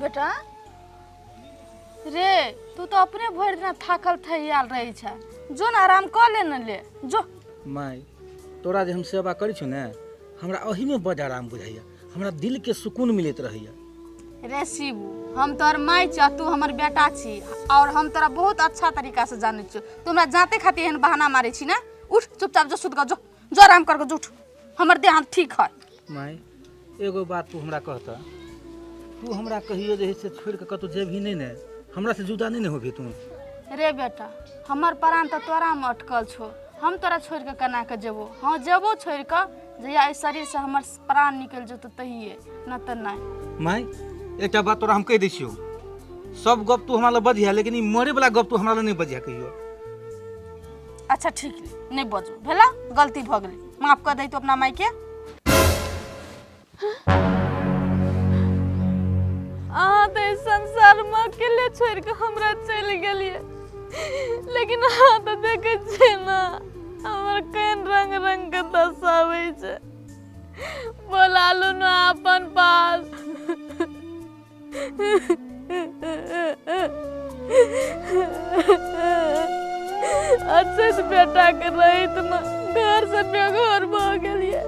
बेटा रे, तू तो अपने भरि दिना थाकल थैयाल रहै छ, जो ने आराम कऽ ले ने, ले जो। माय, तोरा जे हम सेवा करै छियौ ने, हमरा ओहिमे बड्ड आराम बुझाइया, हमरा दिलके सुकून मिलैत रहैया। रे शिबू, हम तोहर माय छी आ तू हमर बेटा छी, और हम तोरा बहुत अच्छा तरीका से जानै छियौ। तू हमरा जाते खातिर एहन बहाना मारै छी ने? उठ, चुपचाप जो, सुत जो, जो आराम कर जो, उठ, हमर देह हाथ ठीक है। माय, एगो बात तू हमरा कहता, तू हमरा कहियो जे है से छोड़ि कऽ कतहु जेबही नहि ने? हमरा से जुदा नहि ने होबही तू? रे बेटा, हमर प्राण तऽ तोरामे अटकल छौ, हम तोरा छोड़ि कऽ केना कऽ जेबो? हँ, जेबो छोड़ि कऽ जहिया एहि शरीरसँ हमर प्राण निकलि जेतौ तहिये, न तऽ नहि। माय, एकटा बात तोरा हम कहि दै छियौ, सब गप तू हमरा लग बजिहा, लेकिन ई मरे वाला गप तू हमरा लग नहि बजिहा कहियो। अच्छा ठीक, नहि बजू, भेला गलती भऽ गेलै, माफ कऽ दही तू अपना मायके। अहाँ तऽ एहि संसारमे अकेले छोड़ि कऽ हमरा चलि गेलियै, लेकिन अहाँ तऽ देखै छियै ने हमर केहन रंग रंग के दशा होइ छै। बोला लू ने अपन पास। अच्छे बेटा के रहित में घर से बेघर भऽ गेलियै।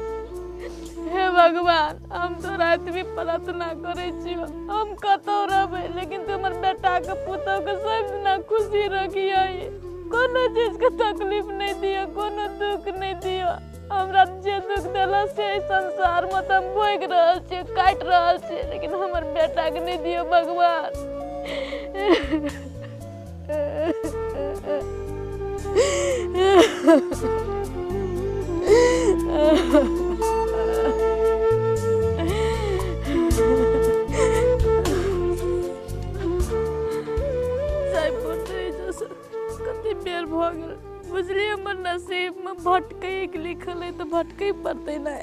हे भगवान, हम तोरा एतबी प्रार्थना करै छियौ, हम कतौ रहबै लेकिन तू हमर बेटा के पुतहु के सब दिना खुशी रखियै, कोनो चीज के तकलीफ नहि दिअ, कोनो दुख नहि दिअ। हमरा जे दुख देलक से एहि संसारमे तऽ हम भोगि रहल छियै, काटि रहल छियै, लेकिन हमर बेटाके नहि दियौ भगवान। जाय पड़तै एहिजासँ, कते बेर भऽ गेल। बुझलियै, हमर नसीबमे भटकैके लिखल है तऽ भटकै पड़तै ने।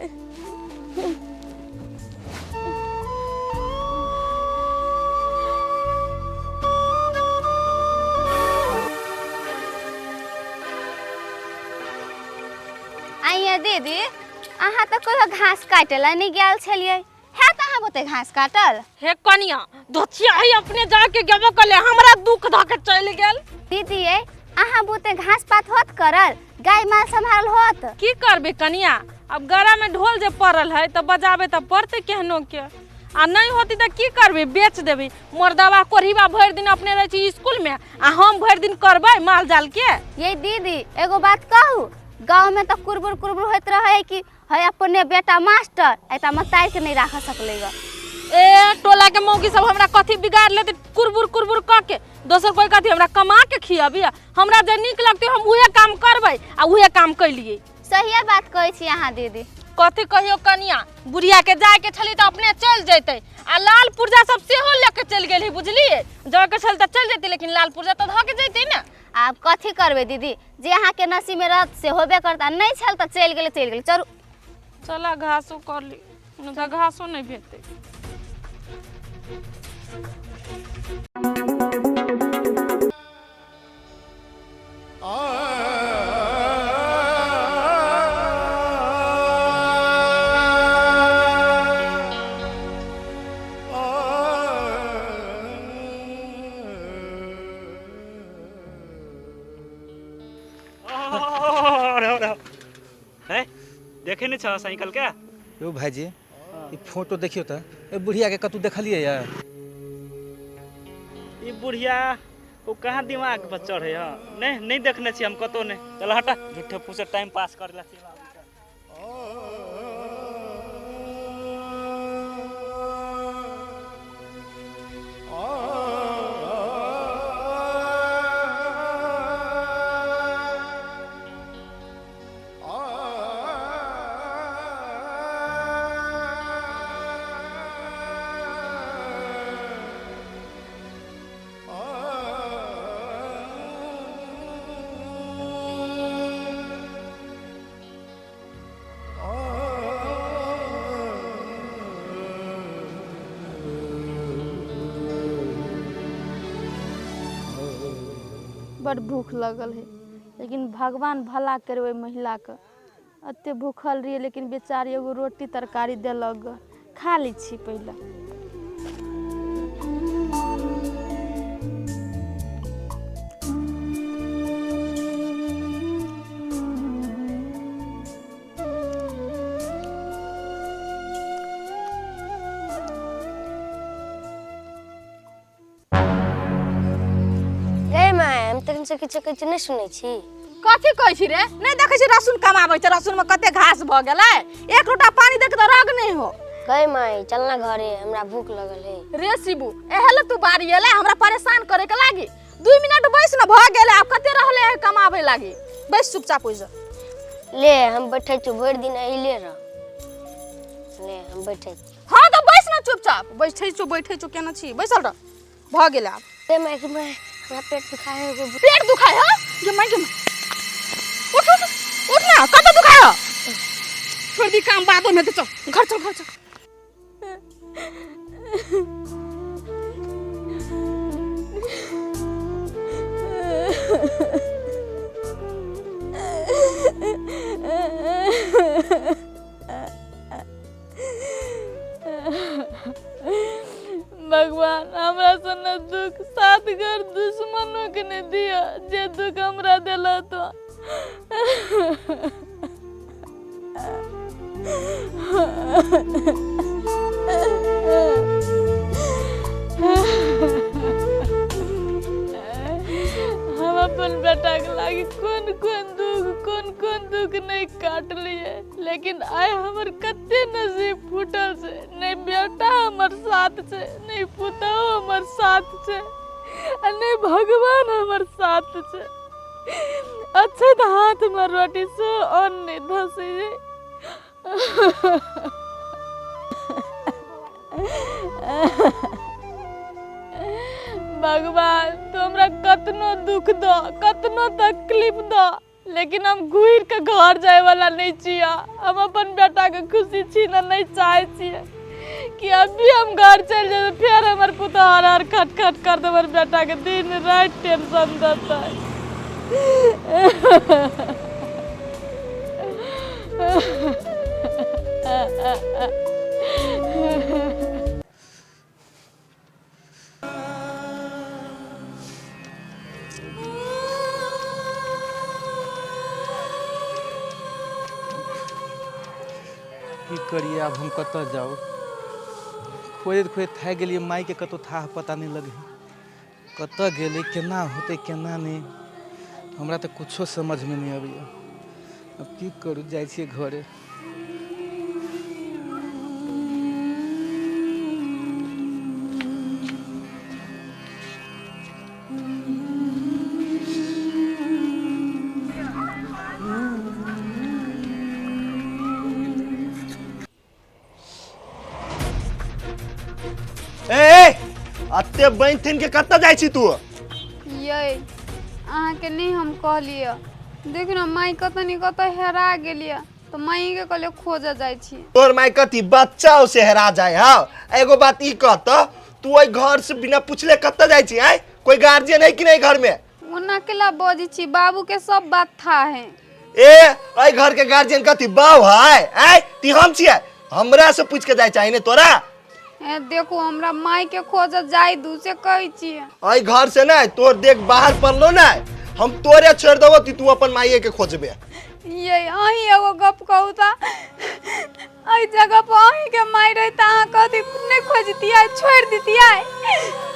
आइए दीदी, अहाँ तऽ कहियो घास काटै लए नहि गेल छलियै, हैत अहाँ बुते घास काटल? हे कनिया, धोथिया ही अपने जाके गेबो कले, हमरा दुख धऽ के चलि गेल। दीदी ये, अहाँ बुते घास पात होत करल, गाय माल सम्हारल होत? की करबे कनिया, अब गरा में ढोल जे पड़ल है तऽ बजाबे तऽ पड़तै केहनो के, आ नहीं होती तऽ की करबे, बेच देबे। मर्दवा कोढ़ीबा भरि दिन अपने रहै छी स्कूल में आ हम भरि दिन करबै माल जाल के। ये दीदी, एगो बात कहू, गाँव में तऽ कुरबुर कुरबुर होइत रहे कि है अपने बेटा मास्टर एकटा मतारि के नहीं राख सकलै ग। ए टोला के मौगी सब हमरा कथी बिगाड़ लेते कुरबुर कुरबुर क के, दोसर कोई कथी हमरा कमा के खियाबी, हमरा जे नीक लगतै हम उहे काम करबै आ उहे काम कैलियै। सहिए बात कहै छी अहाँ दीदी। कथी कहियो कनिया, बुढ़िया के जाय के छली तऽ अपने चलि जैतै, आ लाल पुर्जा सब सेहो लऽ के चलि गेली, बुझलियै? जाय के छल तऽ चलि जैतै, लेकिन लाल पुर्जा तऽ धऽ के जैतै ने। आब कथी करबै दीदी, जे अहाँके नसीब में रहत से होबे करत, आ नहीं छल तऽ चलि गेलै, चलि गेलै। चलू चला घासो कर ली, नहि तऽ घासो नहि भेटतै। है देखे नहीं छह साइकिल के? यौ भाईजी, ई फोटो देखियौ तऽ, ए बुढ़िया के कतौ देखलियै या? ई बुढ़िया ओ कहाँ दिमाग पर चढ़े है? नहीं नहीं देखने छी हम कतौ नहीं। चल हटा, झूठे फूसे टाइम पास कर ला। बड़ भूख लगल है, लेकिन भगवान भला करे ओहि महिलाके। एते भूखल रहियै, लेकिन बेचारी एगो रोटी तरकारी देलक ग, खा लै छी पहिले। से किछो कहै छी नहि सुनै छी। कथी कहै छी रे? नहि देखै छी रसुन कमाबै छै, रसुन में कते घास भऽ गेलै, एक लोटा पानी देख तऽ रग नहि हो। गै माई चल ना घरे, हमरा भूख लगल है। रे शिबू, एहे ले तू बारी एले हमरा परेशान करे के लागी? 2 मिनट बैस न, भऽ गेलै, आब कते रहले है कमाबै लागी, बैस चुपचाप ओइ जे। ले हम बैठै छी, भरि दिन अइले रह, ले हम बैठै छी। हाँ तऽ बैस न चुपचाप, बैठै छौ बैठै छौ केना छी, बैसल रह, भऽ गेलै आब। रे माई के माई, हमरा पेट दुखाय है। पेट दुखाय है? गे माई गे माई, उठ उठ उठ ना, कतऽ दुखाय है? छोड़ दी काम बादो में, तो चल घर चल घर चल। भगवान हमरा सन दुख सात घर दुश्मनों के नहीं दिया, जे दुख हमरा दिला तो। हम अपन बेटा के लागी कोन कोन दुख कोन कोन दुख नहीं काटलिए, लेकिन आइ हमर कते नसीब फूटल छै, नहीं बेटा हमर साथ छै, नहीं पुतहु हमर साथ छै, आ नहीं भगवान हमर साथ छै। अच्छे तऽ हाथ में रोटी से अन्न नहीं धसै छै। भगवान तू हमरा कतनो दुख दऽ, कतनो तकलीफ दऽ, लेकिन हम घुरि के घर जाय वाला नहीं छियै। हम अपन बेटा के खुशी छीनऽ नहीं चाहै छियै कि अभी हम घर चलि जेबै, फेर हमर पुतहु हर हर खट खट करतै, हमर बेटा के दिन राति टेंशन देतै। की करिए आब, हम कतऽ जाउ? खोजैत खोजैत थाकि गेलियै, मायके कतहु थाह पता नहि लगै, कतऽ गेलै, केना होतै केना नहि, हमरा तऽ कुछो समझमे नहि अबैए। आब की करू, जाइ छियै घरे। ए अते बनि थिन के कतऽ जाइ छी तू? यै अहाँके नहि हम कहलियै, देखियौ ने माइ कतऽ ने कतऽ हेरा गेलियै, तऽ माइके कहलियै खोजऽ जाइ छी। तोर माय कथी बच्चा हो से हेरा जाय? हाँ एगो बात ई कह तऽ, तू ओहि घर से बिना पूछले कतऽ जाइ छी? आँय, कोई गार्जियन है कि नहीं घर में? ओना केला बजै छी, बाबूके सब बात था है। ए एहि घर के गार्जियन कथी बाऊ है? आँय ती हम छियै, हमरा से पूछ के जाय चाही ने तोरा। ए देखू हमरा माइके खोजऽ जाइ दू से कहै छियै। एहि घर से ने तोर देख बाहर पड़लो ने, हम तोरे छोड़ देबो ती तू अपन माइये के खोजबे। ये अहीं एगो गप कहू तऽ, एहि जगह पर अहींके माय रही तऽ अहाँ कथी नहि खोजतियै, छोड़ि दितियै?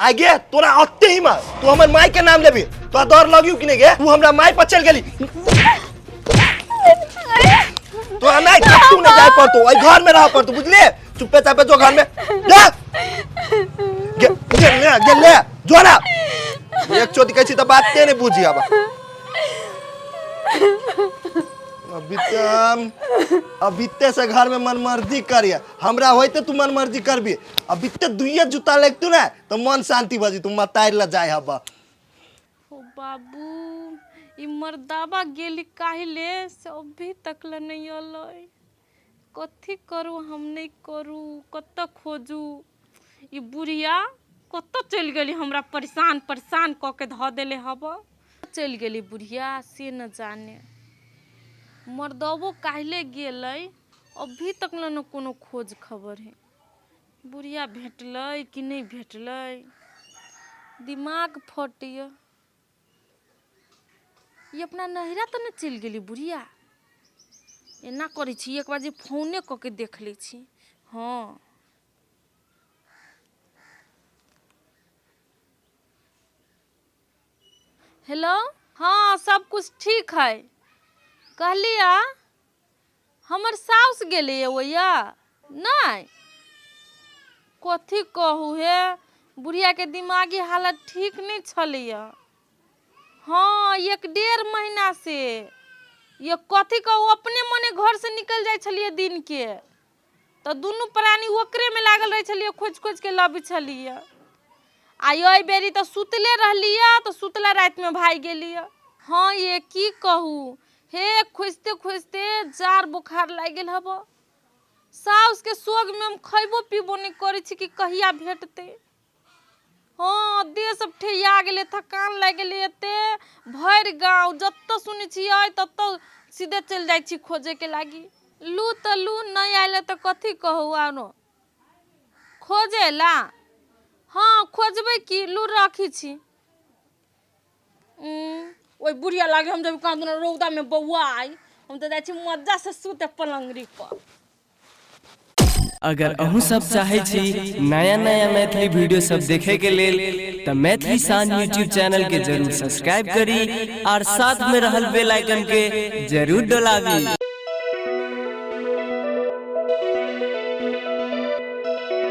आगे तोरा अत्ते ही मार, तू हमर माय के नाम लेबी, तोरा डर लगियो कि नहीं गे? तू हमरा माय पर चल गेली, तोरा नहीं कतू नहीं जाए पड़तो, एहि घर में रह पड़तो, बुझले? चुप्पे चापे जो घर में जा, गे गे ले गे ले जो ना, एक चोटी कहै छी तऽ बाते नहीं बुझी। अब अभी तऽ अभी ते से घर में मनमर्जी करिए, हमरा होइते तू मनमर्जी करबी। अभी ते दुइये जूता लगतू ना तो मन शांति भऽ जेतू, मतारि लए जाय हब। ओ बाबू, ई मर्दाबा गेली काहिले से अभी तक ले नहीं अलै। कथी करू हम, नहीं करू, कतऽ खोजू? ई बुढ़िया कतऽ चलि गेली? हमरा परेशान परेशान कऽ के धऽ देले हब। चलि गेली बुढ़िया से न जाने। मर्दबो काल्हि गेलै, अभी तक ले न कोनो खोज खबर है। बुढ़िया भेटलै कि नहि भेटलै? दिमाग फटैए। ई अपना नैहरा तऽ नहि चलि गेली बुढ़िया? एना करै छी, एक बार जे फोने कऽ के देख लै छी। हँ हेलो। हँ सब कुछ ठीक है। कहलियै हमर साउस गेलैए ओइया नहि? कथी कहू हे, बुढ़ियाके दिमागी हालत ठीक नहि छलैए। हँ, 1-1.5 महीना से ये कथी कहू, अपने मने घर से निकलि जाइ छलियै दिनके, तऽ दुनू प्राणी ओकरेमे लागल रहै छलियै, खोजि खोजिके लबै छलियै। आ एहि बेरी तऽ सुतले रहलियै तऽ सुतला रातिमे भागि गेलियै। हँ ये की कहू हे, खोजिते खोजिते जाड़ बोखार लागि गेल हब। साउसके सोगमे हम खयबो पीबो नहि करै छी कि कहिया भेटतै। हँ, देह सब ठेहिया गेलै, थकान लागि गेलै एते। भरि गाँव जतऽ सुनै छियै ततऽ सीधे चलि जाइ छी खोजैके लागी। लू तऽ लू, नहि आयल तऽ कथी कहू आरो खोजे ला। हँ, खोजबै की, लू रखी छी। ओहि बुढ़िया लागे हम जब कहाँ दुना रौदामे बौआ आइ, हम तऽ जाइ छी मजा से सुते पलंगरी पर। अगर अहूँ सब चाहै छी नया नया मैथिली वीडियो सब देखे के लेल तऽ मैथिली शान यूट्यूब चैनल के जरूर सब्सक्राइब करी और साथ में रहल बेल आइकन के जरूर डोलाबी।